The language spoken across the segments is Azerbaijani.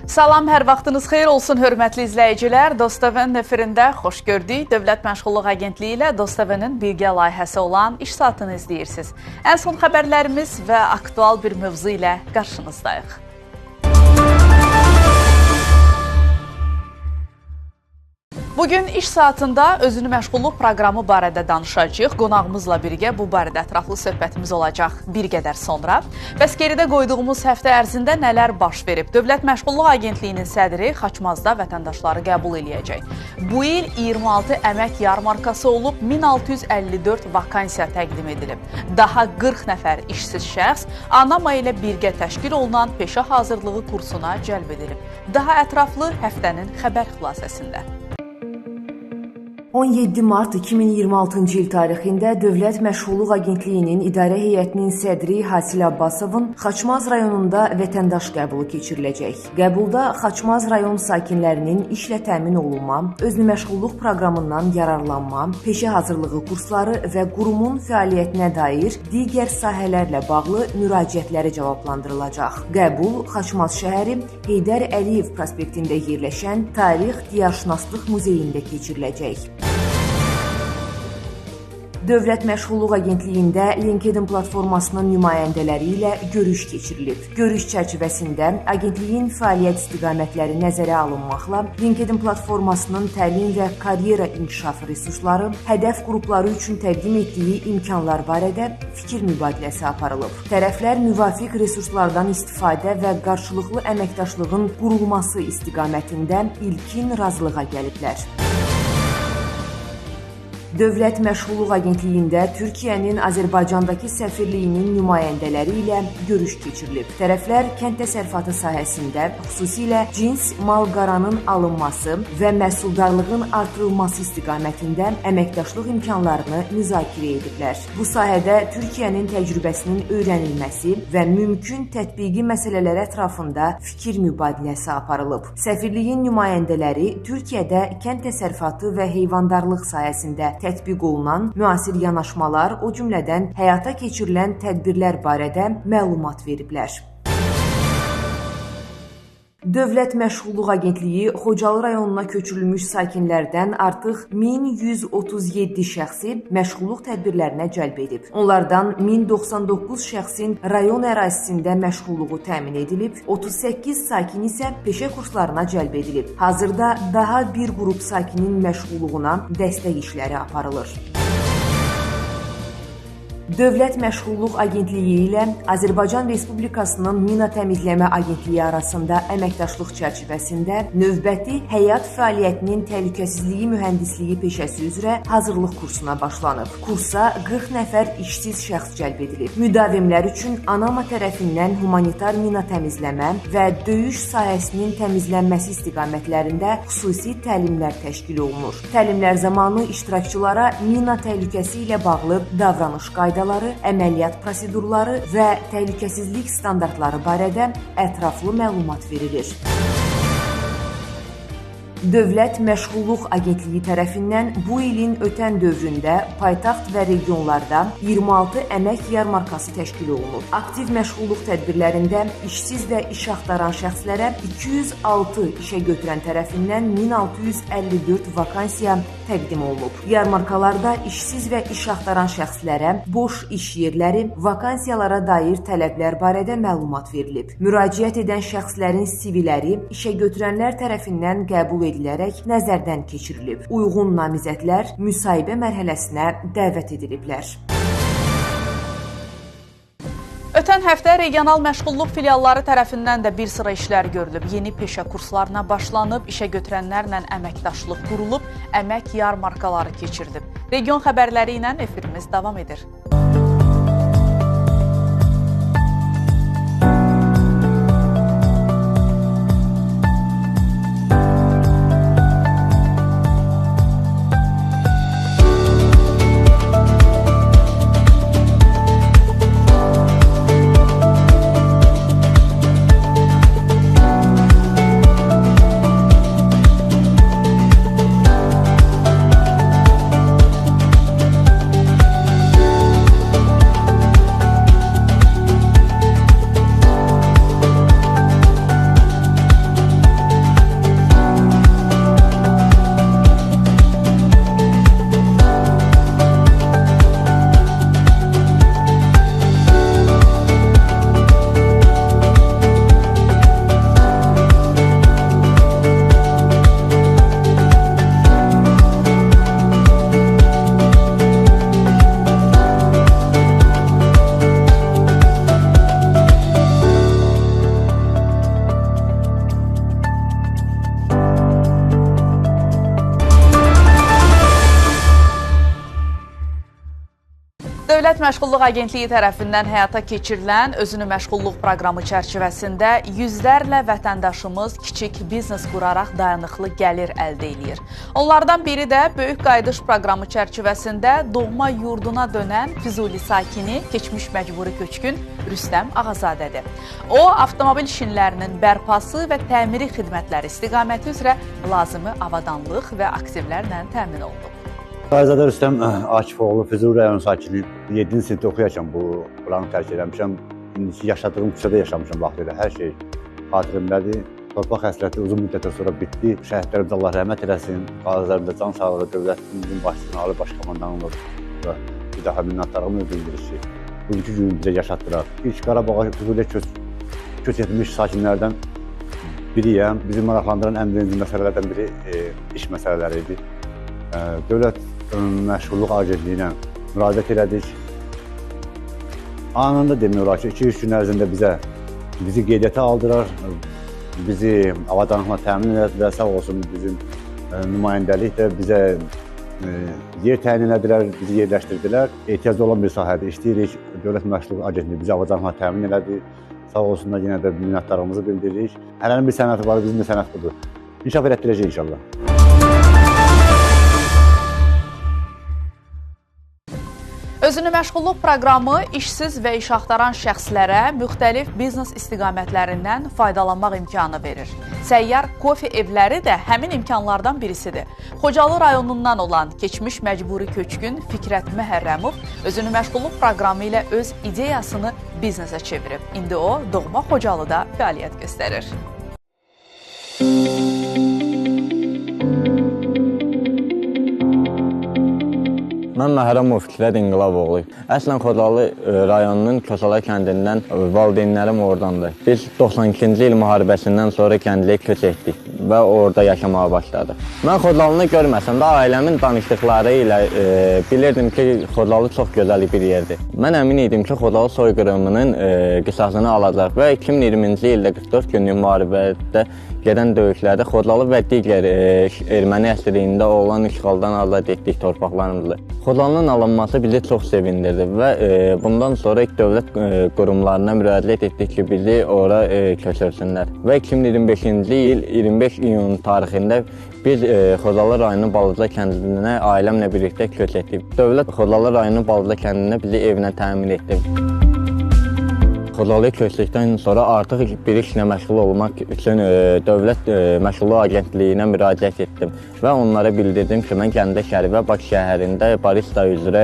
Salam, hər vaxtınız xeyir olsun, hörmətli izləyicilər. Dost TV-nin efirində xoş gördük. Dövlət Məşğulluq Agentliyi ilə Dost TV-nin birgə layihəsi olan İş Saatını izləyirsiniz. Ən son xəbərlərimiz və aktual bir mövzu ilə qarşınızdayıq. Bugün iş saatında özünü məşğulluq proqramı barədə danışacağıq. Qonağımızla birgə bu barədə ətraflı söhbətimiz olacaq bir qədər sonra. Bəs geridə qoyduğumuz həftə ərzində nələr baş verib? Dövlət Məşğulluq Agentliyinin sədri Xaçmazda vətəndaşları qəbul eləyəcək. Bu il 26 əmək yarmarkası olub, 1654 vakansiya təqdim edilib. Daha 40 nəfər işsiz şəxs ANAMA ilə birgə təşkil olunan peşə hazırlığı kursuna cəlb edilib. Daha ətraflı həftənin xəbər xülasəsində. 17 mart 2026-cı il tarixində Dövlət Məşğulluq Agentliyinin İdarə Heyətinin sədri Hasil Abbasovun Xaçmaz rayonunda vətəndaş qəbulu keçiriləcək. Qəbulda Xaçmaz rayon sakinlərinin işlə təmin olunma, özünü məşğulluq proqramından yararlanma, peşə hazırlığı kursları və qurumun fəaliyyətinə dair digər sahələrlə bağlı müraciətləri cavablandırılacaq. Qəbul Xaçmaz şəhəri Heydər Əliyev prospektində yerləşən Tarix Diyarşünaslıq Muzeyində keçiriləcək. Dövlət Məşğulluq Agentliyində LinkedIn platformasının nümayəndələri ilə görüş keçirilib. Görüş çərçivəsində agentliyin fəaliyyət istiqamətləri nəzərə alınmaqla LinkedIn platformasının təlim və karyera inkişafı resursları, hədəf qrupları üçün təqdim etdiyi imkanlar barədə fikir mübadiləsi aparılıb. Tərəflər müvafiq resurslardan istifadə və qarşılıqlı əməkdaşlığın qurulması istiqamətində ilkin razılığa gəliblər. Dövlət Məşğulluq Agentliyində Türkiyənin Azərbaycandakı səfirliyinin nümayəndələri ilə görüş keçirilib. Tərəflər kənd təsərrüfatı sahəsində xüsusilə cins mal-qaranın alınması və məhsuldarlığın artırılması istiqamətində əməkdaşlıq imkanlarını müzakirə ediblər. Bu sahədə Türkiyənin təcrübəsinin öyrənilməsi və mümkün tətbiqi məsələlər ətrafında fikir mübadiləsi aparılıb. Səfirliyin nümayəndələri Türkiyədə kənd təsərrüfatı və heyvandarlıq sahəsində tətbiq olunan müasir yanaşmalar, o cümlədən həyata keçirilən tədbirlər barədə məlumat veriblər. Dövlət Məşğulluq Agentliyi Xocalı rayonuna köçürülmüş sakinlərdən artıq 1137 şəxsi məşğulluq tədbirlərinə cəlb edib. Onlardan 1099 şəxsin rayon ərazisində məşğulluğu təmin edilib, 38 sakin isə peşə kurslarına cəlb edilib. Hazırda daha bir qrup sakinin məşğulluğuna dəstək işləri aparılır. Dövlət Məşğulluq Agentliyi ilə Azərbaycan Respublikasının Mina Təmizləmə Agentliyi arasında əməkdaşlıq çərçivəsində növbəti həyat fəaliyyətinin təhlükəsizliyi mühəndisliyi peşəsi üzrə hazırlıq kursuna başlanıb. Kursa 40 nəfər işsiz şəxs cəlb edilib. Müdavimlər üçün ANAMA tərəfindən humanitar mina təmizləmə və döyüş sahəsinin təmizlənməsi istiqamətlərində xüsusi təlimlər təşkil olunur. Təlimlər zamanı iştirakçılara mina təhlükəsi ilə bağlı davranış qaydaları, əməliyyat prosedurları və təhlükəsizlik standartları barədə ətraflı məlumat verilir. Dövlət Məşğulluq Agentliyi tərəfindən bu ilin ötən dövründə paytaxt və regionlarda 26 əmək yarmarkası təşkil olunub. Aktiv məşğulluq tədbirlərində işsiz və iş axtaran şəxslərə 206 işə götürən tərəfindən 1654 vakansiya təqdim olunub. Yarmarkalarda işsiz və iş axtaran şəxslərə boş iş yerləri, vakansiyalara dair tələblər barədə məlumat verilib. Müraciət edən şəxslərin CV-ləri işə götürənlər tərəfindən qəbul edilərək nəzərdən keçirilib. Uyğun namizədlər müsahibə mərhələsinə dəvət ediliblər. Ötən həftə regional məşğulluq filialları tərəfindən də bir sıra işlər görülüb. Yeni peşə kurslarına başlanıb, işə götürənlərlə əməkdaşlıq qurulub, əmək yarmarkaları keçirilib. Region xəbərləri ilə efirimiz davam edir. Dövlət Məşğulluq Agentliyi tərəfindən həyata keçirilən özünü məşğulluq proqramı çərçivəsində yüzlərlə vətəndaşımız kiçik biznes quraraq dayanıqlı gəlir əldə eləyir. Onlardan biri də Böyük Qayıdış proqramı çərçivəsində doğma yurduna dönən Füzuli sakini, keçmiş məcburi köçkün Rüstəm Ağazadədir. O, avtomobil şinlərinin bərpası və təmiri xidmətləri istiqaməti üzrə lazımi avadanlıq və aktivlərlə təmin olunub. Qazizadə Rüstəm Akifoğlu, Füzuli rayonu sakini, 7-ci sinifdə oxuyarkən bu buranı tərk eləmişəm. İndiki yaşadığım küçədə yaşamışam vaxtı ilə. Hər şey xatirimdədir. Torpaq həsrəti uzun müddətdən sonra bitdi. Şəhidlərimizə Allah rəhmət eləsin. Qazilərimizə can sağlığı, dövlətimizin başçısına, Ali Baş Komandanımız bir daha minnətdarlığımı bildirir ki, bugünkü günü bizə yaşatdılar. İlk Qarabağa Füzuliyə köç etmiş sakinlərdən biriyəm. Bizi maraqlandıran ən birinci məsələlərdən biri iş məsələləri idi. Dövlət Məşğulluq Agentliyi ilə müraciət elədik. Anında demək olar ki, 2-3 gün ərzində bizi qeydiyyata aldılar, bizi avadanlıqla təmin elədilər, sağ olsun bizim nümayəndəlik də bizə yer təyin elədilər, bizi yerləşdirdilər. Ehtiyacı olan bir sahədə işləyirik, Dövlət Məşğulluq Agentliyi bizi avadanlıqla təmin elədi. Sağ olsunlar, yenə də minnətdarlığımızı bildiririk. Hələnin bir sənəti var, bizim də sənət budur. İnkişaf elətdirəcək inşallah. Özünü məşğulluq proqramı işsiz və iş axtaran şəxslərə müxtəlif biznes istiqamətlərindən faydalanmaq imkanı verir. Səyyar kofe evləri də həmin imkanlardan birisidir. Xocalı rayonundan olan keçmiş məcburi köçkün Fikrət Məhərrəmov özünü məşğulluq proqramı ilə öz ideyasını biznesə çevirib. İndi o, doğma Xocalıda fəaliyyət göstərir. Mən Məhərrəmov Fikrət İnqilaboğlu. Əslən Xocalı rayonunun Kosala kəndindən valideynlərim oradandır. Biz 92-ci il müharibəsindən sonra kəndliyə köç etdik və orada yaşamağa başladıq. Mən Xocalını görməsəm də ailəmin danışdıqları ilə bilirdim ki, Xocalı çox gözəl bir yerdir. Mən əmin idim ki, Xocalı soyqırımının qisasını alacaq və 2020-ci ildə 44 günlük müharibədə gedən döyüşlərdə Xocalı və digər erməni əsirliyində olan işğaldan azad etdik torpaqlarımızı. Xocalının alınması bizi çox sevindirdi və bundan sonra ilk dövlət qurumlarına müraciət etdik ki, bizi ora köçürsünlər. Və 2025-ci il 25 iyun tarixində biz Xocalı rayonunun Balaca kəndinə ailəmlə birlikdə köç etdik. Dövlət Xocalı rayonunun Balaca kəndinə bizi evinə təmin etdi. Xocalıya köçdükdən sonra artıq bir işlə məşğul olmaq üçün Dövlət Məşğulluq Agentliyinə müraciət etdim və onlara bildirdim ki, mən Gəncə şəhəri və Bakı şəhərində barista üzrə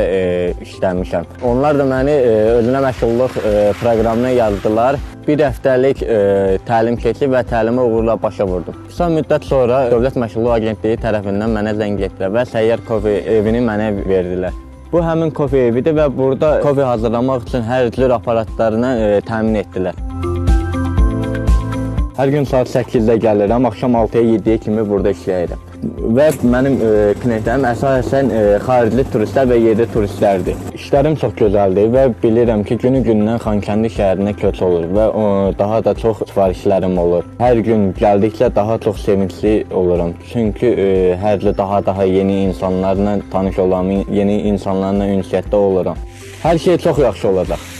işləmişəm. Onlar da məni özünə məşğulluq proqramına yazdılar. Bir həftəlik təlim keçib və təlimi uğurla başa vurdum. Qısa müddət sonra Dövlət Məşğulluq Agentliyi tərəfindən mənə zəng etdilər və səyyar kofe evini mənə verdilər. Bu həmin kofe evidir və burada kofe hazırlamaq üçün hər cür aparatlarını təmin etdilər. Hər gün saat 8-də gəlirəm, axşam 6-ya 7-yə kimi burada işləyirəm. Və mənim klientlərim əsasən xaricli turistlər və yerli turistlərdir. İşlərim çox gözəldir və bilirəm ki, günü-gündən Xankəndi şəhərinə köç olur və daha da çox sifarişlərim olur. Hər gün gəldikcə daha çox sevincli oluram. Çünki hər il daha yeni insanlarla tanış oluram, yeni insanlarla ünsiyyətdə oluram. Hər şey çox yaxşı olacaq.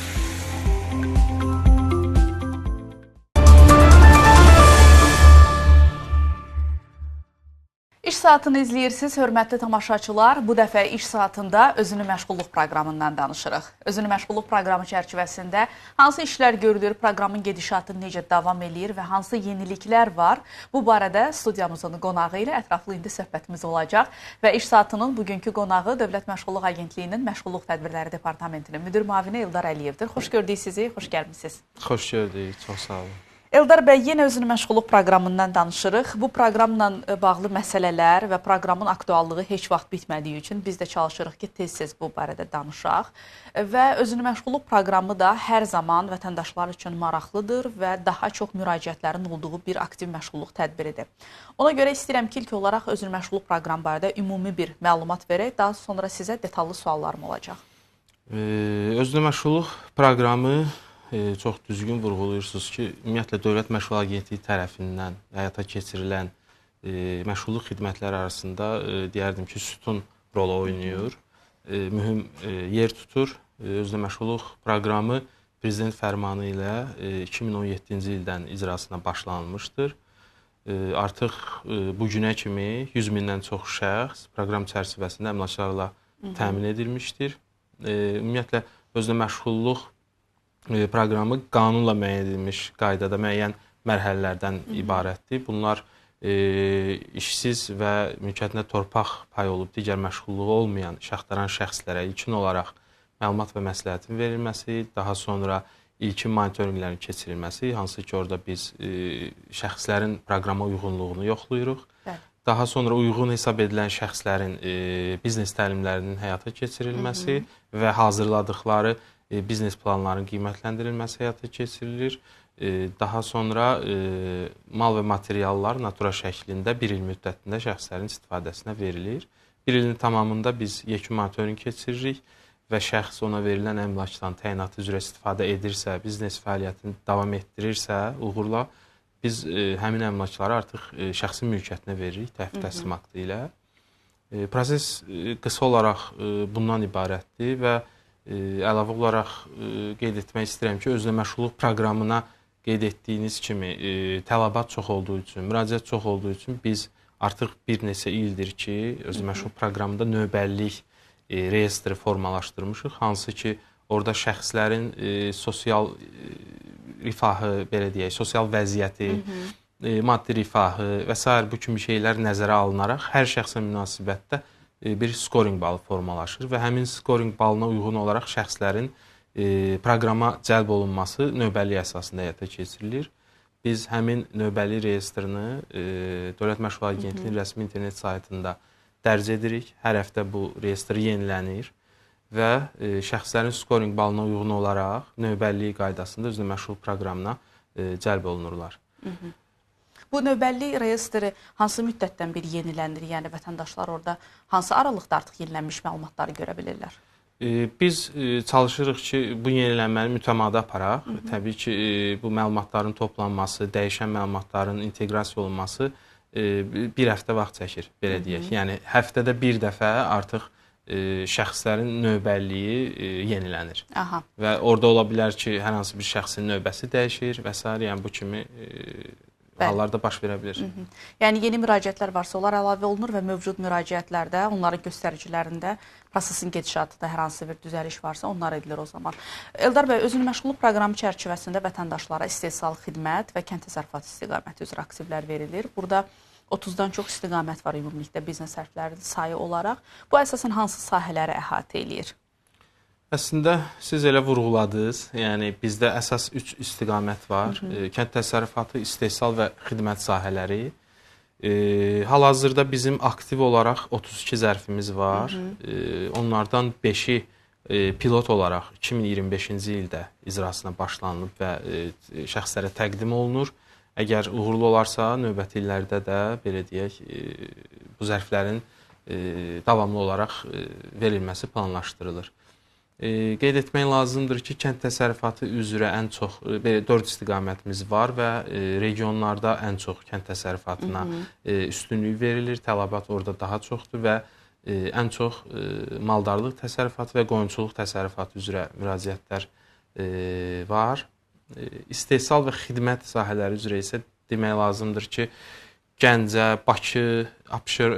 İş saatını izləyirsiniz, hörmətli tamaşaçılar. Bu dəfə iş saatında özünü məşğulluq proqramından danışırıq. Özünü məşğulluq proqramı çərçivəsində hansı işlər görülür, proqramın gedişatı necə davam eləyir və hansı yeniliklər var? Bu barədə studiyamızın qonağı ilə ətraflı indi söhbətimiz olacaq. Və iş saatının bugünkü qonağı Dövlət Məşğulluq Agentliyinin Məşğulluq Tədbirləri Departamentinin müdir müavini Eldar Əliyevdir. Xoş gördük sizi, xoş gəlmisiniz. Xoş gördük, çox sağ olun. Eldar bəy, yenə özünü məşğulluq proqramından danışırıq. Bu proqramla bağlı məsələlər və proqramın aktuallığı heç vaxt bitmədiyi üçün biz də çalışırıq ki, tez-tez bu barədə danışaq. Və özünü məşğulluq proqramı da hər zaman vətəndaşlar üçün maraqlıdır və daha çox müraciətlərin olduğu bir aktiv məşğulluq tədbiridir. Ona görə istəyirəm ki, ilk olaraq özünü məşğulluq proqramı barədə ümumi bir məlumat verək, daha sonra sizə detallı suallarım olacaq. Özünü məşğulluq proqramı çox düzgün vurğuluyursunuz ki, ümumiyyətlə Dövlət Məşğulluq Agentliyi tərəfindən həyata keçirilən məşğulluq xidmətləri arasında deyərdim ki, sütun rolu oynayır, mühüm yer tutur. Özünə məşğulluq proqramı Prezident fərmanı ilə 2017-ci ildən icrasına başlanılmışdır. Artıq bu günə kimi 100 mindən çox şəxs proqram çərçivəsində əmlaklarla təmin edilmişdir. Ümumiyyətlə, özünə məşğulluq proqramı qanunla müəyyən edilmiş qaydada müəyyən mərhələlərdən ibarətdir. Bunlar işsiz və mülkiyyətində torpaq payı olub digər məşğulluğu olmayan iş axtaran şəxslərə ilkin olaraq məlumat və məsləhətin verilməsi, daha sonra ilkin monitorinqlərin keçirilməsi, hansı ki, orada biz şəxslərin proqrama uyğunluğunu yoxlayırıq. Bəli. Daha sonra uyğun hesab edilən şəxslərin biznes təlimlərinin həyata keçirilməsi və hazırladıqları biznes planlarının qiymətləndirilməsi həyata keçirilir. Daha sonra mal və materiallar natura şəklində bir il müddətində şəxslərin istifadəsinə verilir. Bir ilin tamamında biz yekun monitorinq keçiririk və şəxs ona verilən əmlakdan təyinatı üzrə istifadə edirsə, biznes fəaliyyətini davam etdirirsə uğurla, biz həmin əmlakları artıq şəxsin mülkiyyətinə veririk təhvil təslim aktı ilə. Proses qısa olaraq bundan ibarətdir və əlavə olaraq qeyd etmək istəyirəm ki, özünə məşğulluq proqramına qeyd etdiyiniz kimi tələbat çox olduğu üçün, müraciət çox olduğu üçün biz artıq bir neçə ildir ki, özünə məşğulluq proqramında növbəllik reyestri formalaşdırmışıq, hansı ki, orada şəxslərin sosial rifahı, belə deyək, sosial vəziyyəti, maddi rifahı və sair bu kimi şeylər nəzərə alınaraq hər şəxsə münasibətdə bir skorinq balı formalaşır və həmin skorinq balına uyğun olaraq şəxslərin proqrama cəlb olunması növbəlik əsasında həyata keçirilir. Biz həmin növbəlik reyestrini Dövlət Məşğulluq Agentliyinin rəsmi internet saytında dərc edirik. Hər həftə bu reyestr yenilənir və şəxslərin skorinq balına uyğun olaraq növbəllik qaydasında özünə məşğulluq proqramına cəlb olunurlar. Bu növbəllik reyestri hansı müddətdən bir yenilənir? Yəni vətəndaşlar orada hansı aralıqda artıq yenilənmiş məlumatları görə bilirlər? Biz çalışırıq ki, bu yenilənməni mütəmadi aparaq. Təbii ki, bu məlumatların toplanması, dəyişən məlumatların inteqrasiya olunması bir həftə vaxt çəkir, belə deyək. Yəni, həftədə bir dəfə artıq şəxslərin növbəlliyi yenilənir. Aha. Və orada ola bilər ki, hər hansı bir şəxsin növbəsi dəyişir və s. Yəni, bu kimi hallar da baş verə bilir. Yəni, yeni müraciətlər varsa, onlar əlavə olunur və mövcud müraciətlərdə, onların göstəricilərində prosesin gedişatında hər hansı bir düzəliş varsa, onlar edilir o zaman. Eldar bəy, özünü məşğulluq proqramı çərçivəsində vətəndaşlara istehsal, xidmət və kənd təsərrüfatı istiqaməti üzrə aktivlər verilir. Burada 30-dan çox istiqamət var ümumilikdə biznes hərflərinin sayı olaraq. Bu əsasən hansı sahələri əhatə eləyir? Əslində, siz elə vurğuladınız. Yəni, bizdə əsas 3 istiqamət var. Kənd təsərrüfatı, istehsal və xidmət sahələri. Hal-hazırda bizim aktiv olaraq 32 zərfimiz var. Onlardan 5-i pilot olaraq 2025-ci ildə icrasına başlanılıb və şəxslərə təqdim olunur. Əgər uğurlu olarsa, növbəti illərdə də, belə deyək, bu zərflərin davamlı olaraq verilməsi planlaşdırılır. Qeyd etmək lazımdır ki, kənd təsərrüfatı üzrə ən çox 4 istiqamətimiz var və regionlarda ən çox kənd təsərrüfatına üstünlük verilir. Tələbat orada daha çoxdur və ən çox maldarlıq təsərrüfatı və qoyunçuluq təsərrüfatı üzrə müraciətlər var. İstehsal və xidmət sahələri üzrə isə demək lazımdır ki, Gəncə, Bakı, Abşer,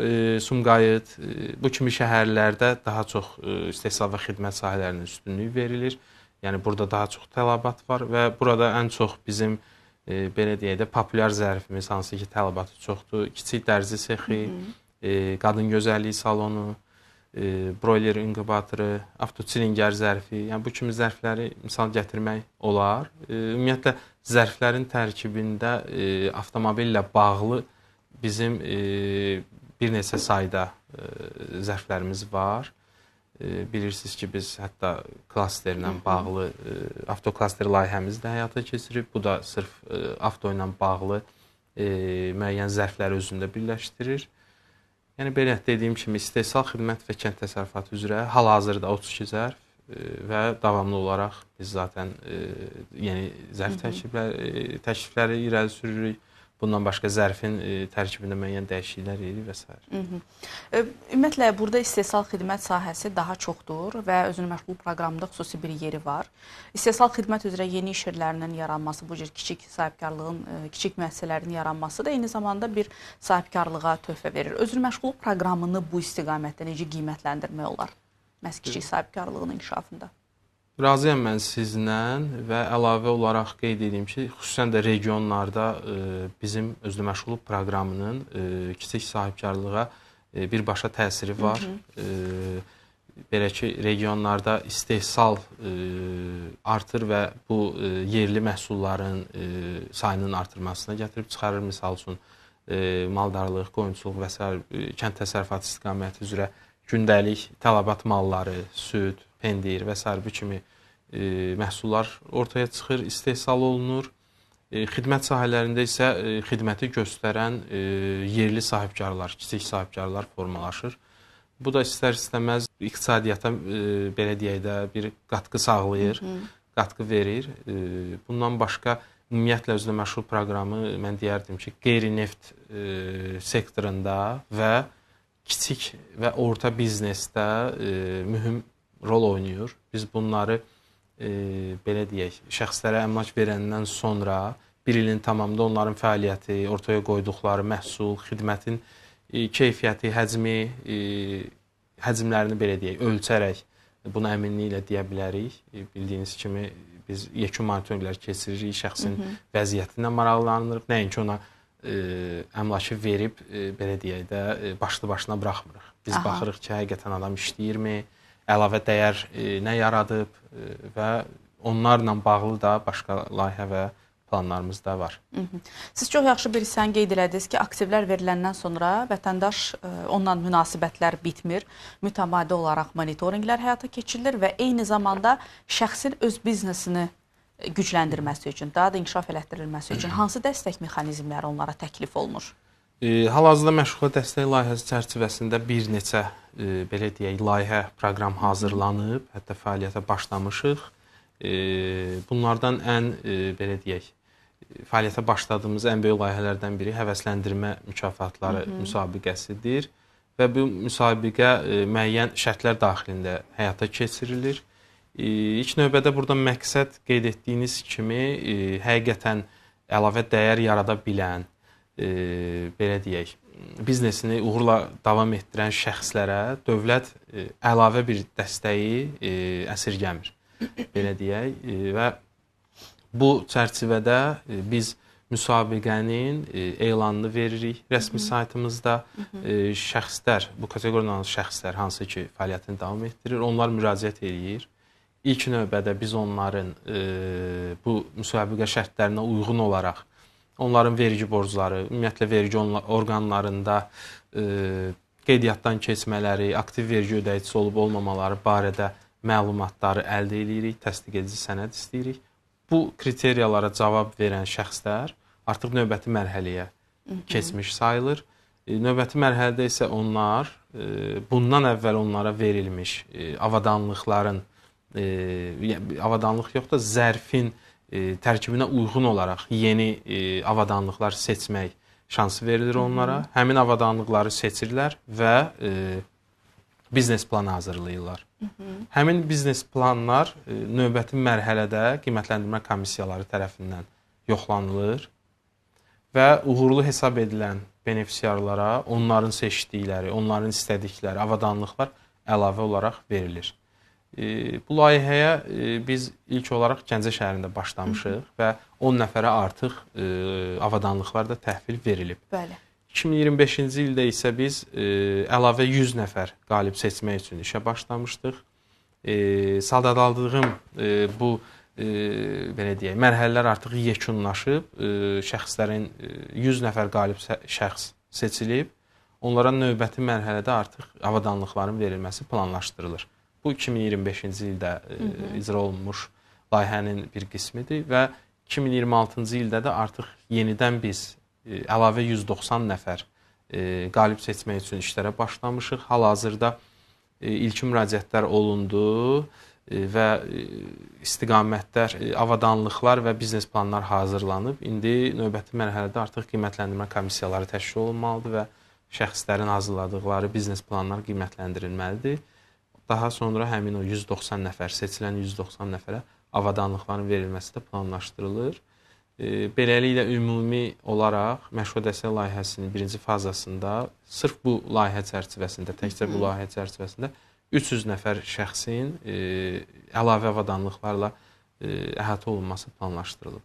Sumqayıt, bu kimi şəhərlərdə daha çox istehsal və xidmət sahələrinin üstünlüyü verilir. Yəni, burada daha çox tələbat var və burada ən çox bizim, belə deyək də, populyar zərfimiz, hansı ki, tələbatı çoxdur. Kiçik dərzi sexi, qadın gözəlliyi salonu, broiler inkubatoru, avtoçilingər zərfi, yəni bu kimi zərfləri misal gətirmək olar. Ümumiyyətlə, zərflərin tərkibində avtomobillə bağlı bizim bir neçə sayda zərflərimiz var. Bilirsiniz ki, biz hətta klasterlə bağlı avtoklaster layihəmizi də həyata keçirib. Bu da sırf avto ilə bağlı müəyyən zərfləri özündə birləşdirir. Yəni, belə dediyim kimi, istehsal, xidmət və kənd təsərrüfatı üzrə hal-hazırda 32 zərf və davamlı olaraq biz zaten yeni zərf təklifləri irəli sürürük. Bundan başqa zərfin tərkibində müəyyən dəyişikliklər edirik və s. Ümumiyyətlə, burada istehsal xidmət sahəsi daha çoxdur və özünü məşğulluq proqramında xüsusi bir yeri var. İstehsal xidmət üzrə yeni iş yerlərinin yaranması, bu cür kiçik sahibkarlığın, kiçik müəssisələrin yaranması da eyni zamanda bir sahibkarlığa töhfə verir. Özünü məşğulluq proqramını bu istiqamətdə necə qiymətləndirmək olar? Məhz kiçik sahibkarlığın inkişafında. Razıyam mən sizinlə və əlavə olaraq qeyd edeyim ki, xüsusən də regionlarda bizim özünü məşğulluq proqramının kiçik sahibkarlığa birbaşa təsiri var. Belə ki, regionlarda istehsal artır və bu yerli məhsulların sayının artırmasına gətirib çıxarır. Misal üçün, maldarlıq, qoyunçuluq və s. Kənd təsərrüfatı istiqaməti üzrə gündəlik tələbat malları, süd, pendir və s. bu kimi məhsullar ortaya çıxır, istehsal olunur. Xidmət sahələrində isə xidməti göstərən yerli sahibkarlar, kiçik sahibkarlar formalaşır. Bu da istər-istəməz iqtisadiyyata belə deyək də bir qatqı sağlayır, qatqı verir. Bundan başqa ümumiyyətlə özünə məşğul proqramı mən deyərdim ki, qeyri-neft sektorunda və kiçik və orta biznesdə mühüm rol oynayır. Biz bunları belə deyək, şəxslərə əmlak verəndən sonra bir ilin tamamında onların fəaliyyəti, ortaya qoyduqları məhsul, xidmətin keyfiyyəti, həcmi, həcmlərini belə deyək, ölçərək buna əminliklə deyə bilərik. Bildiyiniz kimi biz yekun monitorinqlər keçiririk, şəxsin vəziyyətindən maraqlanırıq, nəinki ona əmlakı verib, belə deyək də, başlı başına buraxmırıq. Biz baxırıq ki, həqiqətən adam işləyirmi, əlavə dəyər nə yaradıb və onlarla bağlı da başqa layihə və planlarımız da var. Siz çox yaxşı bir hissəni qeyd elədiniz ki, aktivlər veriləndən sonra vətəndaş onunla münasibətlər bitmir, mütəmadi olaraq monitorinqlər həyata keçirilir və eyni zamanda şəxsin öz biznesini gücləndirməsi üçün, daha da inkişaf elətdirilməsi üçün hansı dəstək mexanizmləri onlara təklif olunur? Hal-hazırda məşğulluğa dəstək layihəsi çərçivəsində bir neçə belə deyək, layihə, proqram hazırlanıb, hətta fəaliyyətə başlamışıq. Bunlardan ən belə deyək, fəaliyyətə başladığımız ən böyük layihələrdən biri həvəsləndirmə mükafatları müsabiqəsidir və bu müsabiqə müəyyən şərtlər daxilində həyata keçirilir. İlk növbədə burada məqsəd qeyd etdiyiniz kimi həqiqətən əlavə dəyər yarada bilən, belə deyək, biznesini uğurla davam etdirən şəxslərə dövlət əlavə bir dəstəyi əsirgəmir, belə deyək. Və bu çərçivədə biz müsabiqənin elanını veririk rəsmi saytımızda. Şəxslər, bu kateqoriyadan şəxslər hansı ki fəaliyyətini davam etdirir, onlar müraciət eləyir. İlk növbədə biz onların bu müsabiqə şərtlərinə uyğun olaraq onların vergi borcları, ümumiyyətlə vergi orqanlarında qeydiyyatdan keçmələri, aktiv vergi ödəyicisi olub olmamaları barədə məlumatları əldə edirik, təsdiq edici sənəd istəyirik. Bu kriteriyalara cavab verən şəxslər artıq növbəti mərhələyə keçmiş sayılır. Növbəti mərhələdə isə onlar bundan əvvəl onlara verilmiş avadanlıqların, avadanlıq yox da zərfin tərkibinə uyğun olaraq yeni avadanlıqlar seçmək şansı verilir onlara. Həmin avadanlıqları seçirlər və biznes planı hazırlayırlar. Həmin biznes planlar növbəti mərhələdə qiymətləndirmə komissiyaları tərəfindən yoxlanılır və uğurlu hesab edilən benefisiarlara onların seçdikləri, onların istədikləri avadanlıqlar əlavə olaraq verilir. Bu layihəyə biz ilk olaraq Gəncə şəhərində başlamışıq və 10 nəfərə artıq avadanlıqlar da təhvil verilib. Bəli. 2025-ci ildə isə biz əlavə 100 nəfər qalib seçmək üçün işə başlamışdıq. Sadəlandığım bu belə deyək, mərhələlər artıq yekunlaşıb, şəxslərin 100 nəfər qalib şəxs seçilib, onlara növbəti mərhələdə artıq avadanlıqların verilməsi planlaşdırılır. Bu 2025-ci ildə icra olunmuş layihənin bir qismidir və 2026-cı ildə də artıq yenidən biz əlavə 190 nəfər qalib seçmək üçün işlərə başlamışıq. Hal-hazırda ilkin müraciətlər olundu. Və istiqamətlər, avadanlıqlar və biznes planlar hazırlanıb. İndi növbəti mərhələdə artıq qiymətləndirmə komissiyaları təşkil olunmalıdır və şəxslərin hazırladıqları biznes planlar qiymətləndirilməlidir. Daha sonra həmin o 190 nəfər, seçilən 190 nəfərə avadanlıqların verilməsi də planlaşdırılır. Beləliklə, ümumi olaraq məşğulluğa dəstək layihəsinin birinci fazasında sırf bu layihə çərçivəsində, təkcə bu layihə çərçivəsində 300 nəfər şəxsin əlavə avadanlıqlarla əhatə olunması planlaşdırılıb.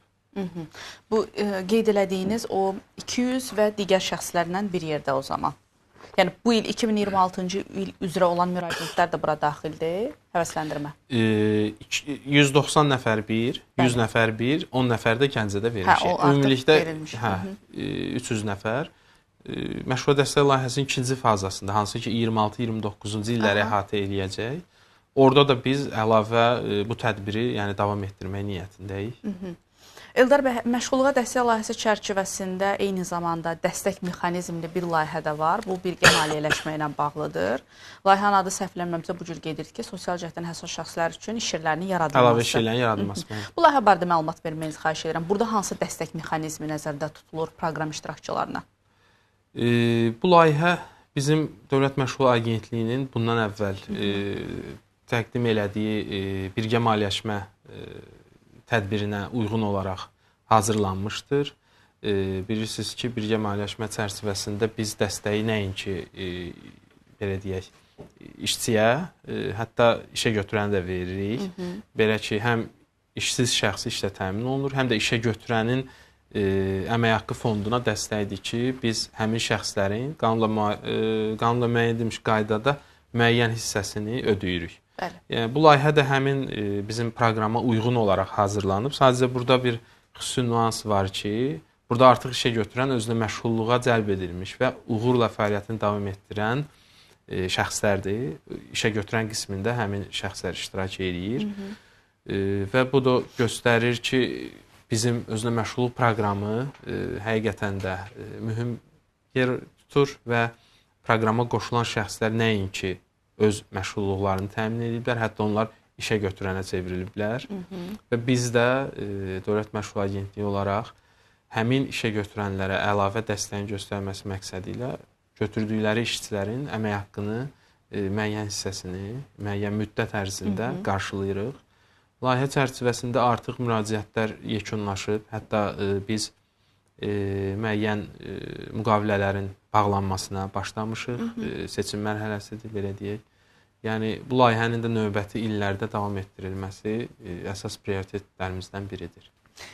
Bu qeyd elədiyiniz o 200 və digər şəxslərlə bir yerdə o zaman. Yəni bu il 2026-cı il üzrə olan müraciətlər də bura daxildir, həvəsləndirmə. 190 nəfər bir, 100 nəfər bir, 10 nəfər də Gəncədə verilmiş. Hə, o artıq ümumilikdə, verilmiş. Hə, 300 nəfər. Məşğulluğa dəstək layihəsinin ikinci fazasında, hansı ki 26-29-cu illəri əhatə eləyəcək, orada da biz əlavə bu tədbiri, yəni davam etdirmək niyyətindəyik. Eldar bəy, məşğulluğa dəstək layihəsi çərçivəsində eyni zamanda dəstək mexanizmli bir layihə də var. Bu birgə maliyyələşmə ilə bağlıdır. Layihənin adı səhv eləmirəmsə bu cür qeyd edilir ki, sosial cəhətdən həssas şəxslər üçün iş yerlərinin yaradılması. Əlavə iş yerlərinin yaradılması. Bu layihə barədə məlumat verməyinizi xahiş edirəm. Burada hansı dəstək mexanizmi nəzərdə tutulur proqram iştirakçılarına? Bu layihə bizim Dövlət Məşğulluq Agentliyinin bundan əvvəl təqdim elədiyi birgə maliyyələşmə tədbirinə uyğun olaraq hazırlanmışdır. Bilirsiniz ki, birgə maliyyələşmə çərçivəsində biz dəstəyi nəinki belə deyək, işçiyə, hətta işə götürəni də veririk. Belə ki, həm işsiz şəxsi işlə təmin olunur, həm də işə götürənin əmək haqqı fonduna dəstəkdir ki, biz həmin şəxslərin qanunla müəyyən edilmiş qaydada müəyyən hissəsini ödəyirik. Bəli. Yəni, bu layihə də həmin bizim proqrama uyğun olaraq hazırlanıb. Sadəcə burada bir xüsusi nüans var ki, burada artıq işə götürən özünə məşğulluğa cəlb edilmiş və uğurla fəaliyyətini davam etdirən şəxslərdir. İşə götürən qismində həmin şəxslər iştirak eləyir. Və bu da göstərir ki, bizim özünə məşğulluq proqramı həqiqətən də mühüm yer tutur və proqrama qoşulan şəxslər nəinki öz məşğulluqlarını təmin ediblər, hətta onlar işə götürənə çevriliblər. Və biz də Dövlət Məşğulluq Agentliyi olaraq həmin işə götürənlərə əlavə dəstəyin göstərməsi məqsədi ilə götürdükləri işçilərin əmək haqqını müəyyən hissəsini müəyyən müddət ərzində qarşılayırıq. Layihə çərçivəsində artıq müraciətlər yekunlaşıb, hətta biz müəyyən müqavilələrin bağlanmasına başlamışıq. Seçim mərhələsidir, belə deyək. Yəni, bu layihənin də növbəti illərdə davam etdirilməsi əsas prioritetlərimizdən biridir.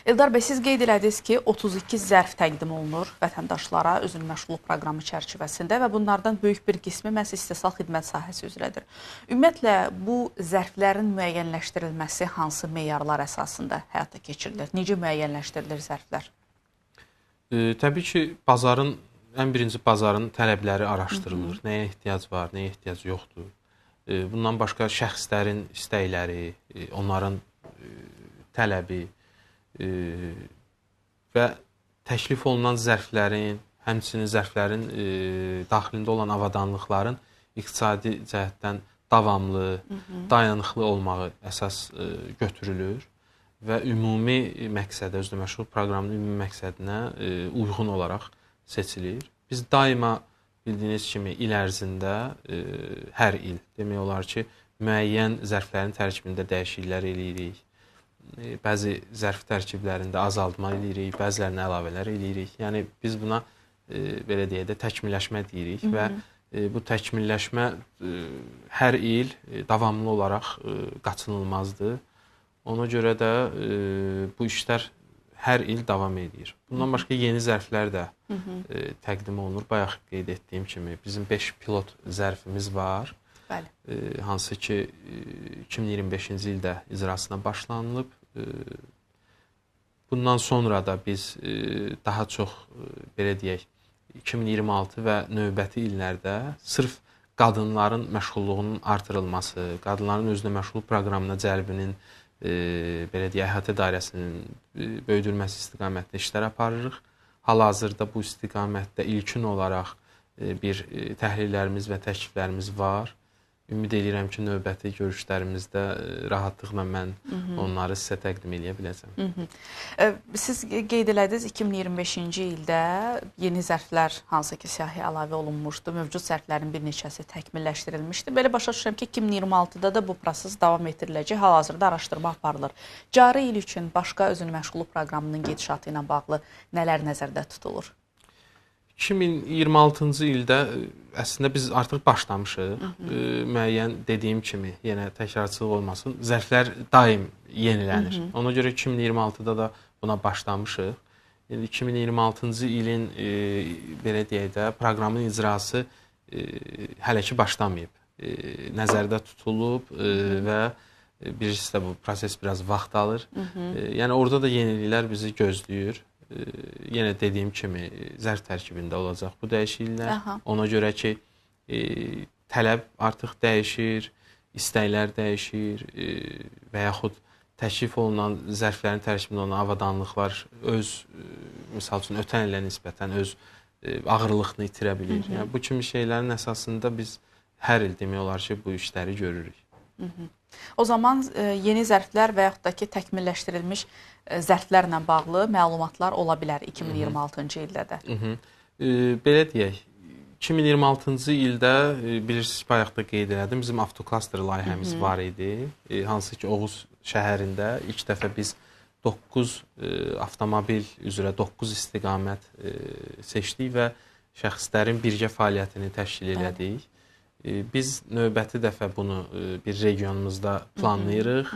Eldar bəy, siz qeyd elədiniz ki, 32 zərf təqdim olunur vətəndaşlara özünü məşğulluq proqramı çərçivəsində və bunlardan böyük bir qismi məhz istehsal xidmət sahəsi üzrədir. Ümumiyyətlə, bu zərflərin müəyyənləşdirilməsi hansı meyarlar əsasında həyata keçirilir? Necə müəyyənləşdirilir zərflər? Təbii ki, bazarın, ən birinci bazarın tələbləri araşdırılır. Nəyə ehtiyac var, nəyə ehtiyac yoxdur. Bundan başqa şəxslərin istəkləri, onların tələbi və təklif olunan zərflərin, həmçinin zərflərin daxilində olan avadanlıqların iqtisadi cəhətdən davamlı, dayanıqlı olmağı əsas götürülür və ümumi məqsədə, özünə məşğulluq proqramının ümumi məqsədinə uyğun olaraq seçilir. Biz daima bildiyiniz kimi il ərzində hər il demək olar ki, müəyyən zərflərin tərkibində dəyişikliklər eləyirik. Bəzi zərf tərkiblərində azaltma eləyirik, bəzilərinə əlavələr eləyirik. Yəni biz buna belə deyək də təkmilləşmə deyirik və bu təkmilləşmə hər il davamlı olaraq qaçınılmazdır. Ona görə də bu işlər hər il davam edir. Bundan başqa yeni zərflər də təqdim olunur. Bayaq qeyd etdiyim kimi bizim 5 pilot zərfimiz var. Bəli. Hansı ki 2025-ci ildə icrasına başlanılıb. Bundan sonra da biz daha çox belə deyək 2026 və növbəti illərdə sırf qadınların məşğulluğunun artırılması, qadınların özünə məşğulluq proqramına cəlbinin belə deyək, əhatə dairəsinin böyüdülməsi istiqamətində işlər aparırıq. Hal-hazırda bu istiqamətdə ilkin olaraq bir təhlillərimiz və təkliflərimiz var. Ümid edirəm ki, növbəti görüşlərimizdə rahatlıqla mən onları sizə təqdim eləyə biləcəm. Siz qeyd elədiniz, 2025-ci ildə yeni zərflər hansı ki siyahıya əlavə olunmuşdu, mövcud zərflərin bir neçəsi təkmilləşdirilmişdi. Belə başa düşürəm ki, 2026-da da bu proses davam etdiriləcək, hal-hazırda araşdırma aparılır. Cari il üçün başqa özünü məşğulluq proqramının gedişatı ilə bağlı nələr nəzərdə tutulur? 2026-cı ildə əslində biz artıq başlamışıq. Müəyyən dediyim kimi, yenə təkrarçılıq olmasın, zərflər daim yenilənir. Ona görə 2026-da da buna başlamışıq. İndi 2026-cı ilin belə deyək də proqramın icrası hələ ki başlamayıb. Nəzərdə tutulub və birincisi də bu proses biraz vaxt alır. Yəni orada da yeniliklər bizi gözləyir. Yenə dediyim kimi zərf tərkibində olacaq bu dəyişikliklər. Ona görə ki, tələb artıq dəyişir, istəklər dəyişir və yaxud təklif olunan zərflərin tərkibində olan avadanlıqlar öz, misal üçün, ötən ilə nisbətən öz ağırlığını itirə bilir. Yəni, bu kimi şeylərin əsasında biz hər il demək olar ki, bu işləri görürük. O zaman yeni zərflər və yaxud da ki, təkmilləşdirilmiş zərflərlə bağlı məlumatlar ola bilər 2026-cı ildə də. Belə deyək, 2026-cı ildə bilirsiniz, bayaq da qeyd elədim, bizim avtoklaster layihəmiz var idi. Hansı ki, Oğuz şəhərində ilk dəfə biz 9 avtomobil üzrə 9 istiqamət seçdik və şəxslərin birgə fəaliyyətini təşkil elədik. Biz növbəti dəfə bunu bir regionumuzda planlayırıq.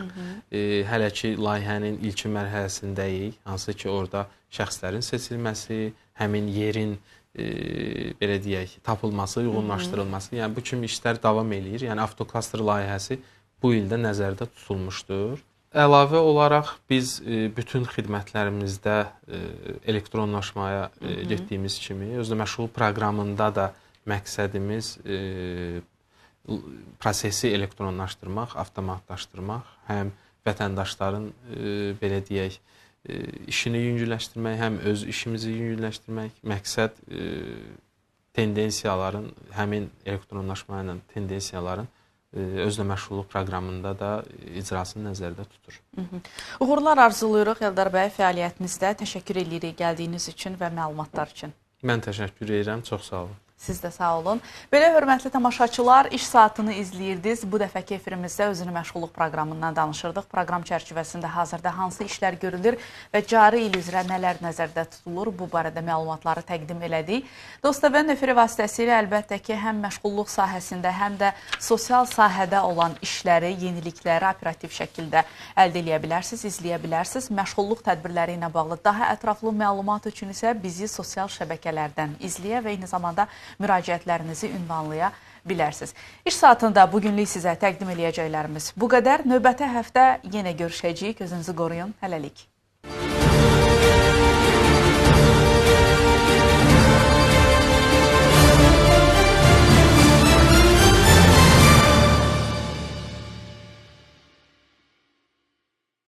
Hələ ki, layihənin ilkin mərhələsindəyik, hansı ki, orada şəxslərin seçilməsi, həmin yerin belə deyək, tapılması, uyğunlaşdırılması, yəni bu kimi işlər davam eləyir. Yəni avtoklaster layihəsi bu ildə nəzərdə tutulmuşdur. Əlavə olaraq biz bütün xidmətlərimizdə elektronlaşmaya getdiyimiz kimi, özünə məşğulluq proqramında da məqsədimiz prosesi elektronlaşdırmaq, avtomatlaşdırmaq, həm vətəndaşların belə deyək, işini yüngülləşdirmək, həm öz işimizi yüngülləşdirmək. Məqsəd tendensiyaların, həmin elektronlaşma ilə tendensiyaların özünə məşğulluq proqramında da icrasını nəzərdə tutur. Uğurlar arzulayırıq Eldar bəy fəaliyyətinizdə. Təşəkkür edirik gəldiyiniz üçün və məlumatlar üçün. Mən təşəkkür edirəm. Çox sağ olun. Siz də sağ olun. Belə, hörmətli tamaşaçılar, iş saatını izləyirdiniz. Bu dəfəki efirimizdə özünü məşğulluq proqramından danışırdıq. Proqram çərçivəsində hazırda hansı işlər görülür və cari il üzrə nələr nəzərdə tutulur, bu barədə məlumatları təqdim elədik. Dost TV-nin efiri vasitəsilə əlbəttə ki, həm məşğulluq sahəsində, həm də sosial sahədə olan işləri, yenilikləri operativ şəkildə əldə eləyə bilərsiniz, izləyə bilərsiniz. Məşğulluq tədbirləri ilə bağlı daha ətraflı məlumat üçün isə bizi sosial şəbəkələrdən izləyə və eyni zamanda müraciətlərinizi ünvanlaya bilərsiniz. İş saatında bugünlük sizə təqdim eləyəcəklərimiz bu qədər. Növbəti həftə yenə görüşəcəyik. Özünüzü qoruyun. Hələlik.